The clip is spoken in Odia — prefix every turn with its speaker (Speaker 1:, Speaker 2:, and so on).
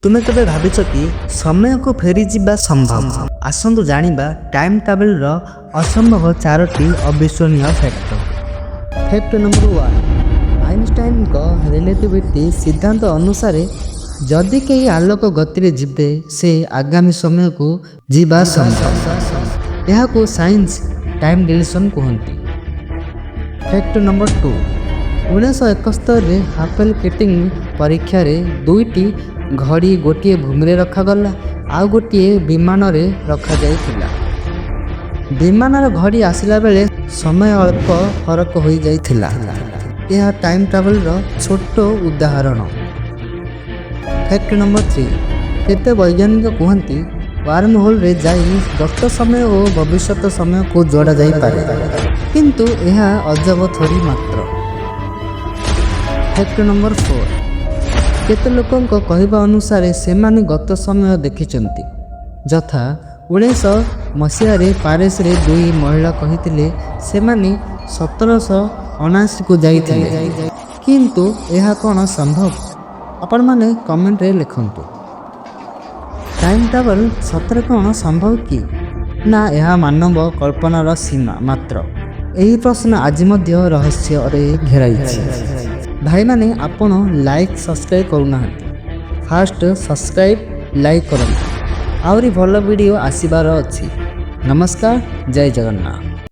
Speaker 1: ତୁମେ କେବେ ଭାବିଛ କି ସମୟକୁ ଫେରିଯିବା ସମ୍ଭବ? ଆସନ୍ତୁ ଜାଣିବା ଟାଇମ୍ ଟ୍ରାଭେଲର ଅସମ୍ଭବ ଚାରୋଟି ଅବିଶ୍ୱସନୀୟ ଫ୍ୟାକ୍ଟ। ଫ୍ୟାକ୍ଟ ନମ୍ବର 1, ଆଇନଷ୍ଟାଇନଙ୍କ ରିଲେଟିଭିଟି ସିଦ୍ଧାନ୍ତ ଅନୁସାରେ ଯଦି କେହି ଆଲୋକ ଗତିରେ ଯିବେ, ସେ ଆଗାମୀ ସମୟକୁ ଯିବା ସମ୍ଭବ। ଏହାକୁ ସାଇନ୍ସ ଟାଇମ୍ ଡିଲେସନ୍ କୁହନ୍ତି। ଫ୍ୟାକ୍ଟ ନମ୍ବର 2, 1971ରେ ହାପେଲ୍ କିଟିଂ ପରୀକ୍ଷାରେ ଦୁଇଟି ଘଡ଼ି ଗୋଟିଏ ଭୂମିରେ ରଖାଗଲା, ଆଉ ଗୋଟିଏ ବିମାନରେ ରଖାଯାଇଥିଲା। ବିମାନର ଘଡ଼ି ଆସିଲା ବେଳେ ସମୟ ଅଳ୍ପ ଫରକ ହୋଇଯାଇଥିଲା। ଏହା ଟାଇମ୍ ଟ୍ରାଭେଲର ଛୋଟ ଉଦାହରଣ। ଫ୍ୟାକ୍ଟ ନମ୍ବର 3, କେତେ ବୈଜ୍ଞାନିକ କୁହନ୍ତି ୱାର୍ମ ହୋଲରେ ଯାଇ ଗତ ସମୟ ଓ ଭବିଷ୍ୟତ ସମୟକୁ ଯୋଡ଼ା ଯାଇପାରେ, କିନ୍ତୁ ଏହା ଅଜବ ଥୋରି ମାତ୍ର। ଫ୍ୟାକ୍ଟ ନମ୍ବର 4, କେତେ ଲୋକଙ୍କ କହିବା ଅନୁସାରେ ସେମାନେ ଗତ ସମୟ ଦେଖିଛନ୍ତି। ଯଥା 19 ମସିହାରେ ପ୍ୟାରିସରେ ଦୁଇ ମହିଳା କହିଥିଲେ ସେମାନେ 1779କୁ ଯାଇଥିଲେ। କିନ୍ତୁ ଏହା କ'ଣ ସମ୍ଭବ? ଆପଣମାନେ କମେଣ୍ଟରେ ଲେଖନ୍ତୁ। ଟାଇମ୍ ଟ୍ରାଭେଲ୍ ସତରେ କ'ଣ ସମ୍ଭବ କି ନା ଏହା ମାନବ କଳ୍ପନାର ସୀମା ମାତ୍ର? ଏହି ପ୍ରଶ୍ନ ଆଜି ମଧ୍ୟ ରହସ୍ୟରେ ଘେରାଇଛି। ଭାଇମାନେ, ଆପଣ ଲାଇକ୍ ସବସ୍କ୍ରାଇବ୍ କରୁନାହାନ୍ତି। ଫାଷ୍ଟ ସବସ୍କ୍ରାଇବ୍, ଲାଇକ୍ କରନ୍ତୁ। ଆହୁରି ଭଲ ଭିଡ଼ିଓ ଆସିବାର ଅଛି। ନମସ୍କାର, ଜୟ ଜଗନ୍ନାଥ।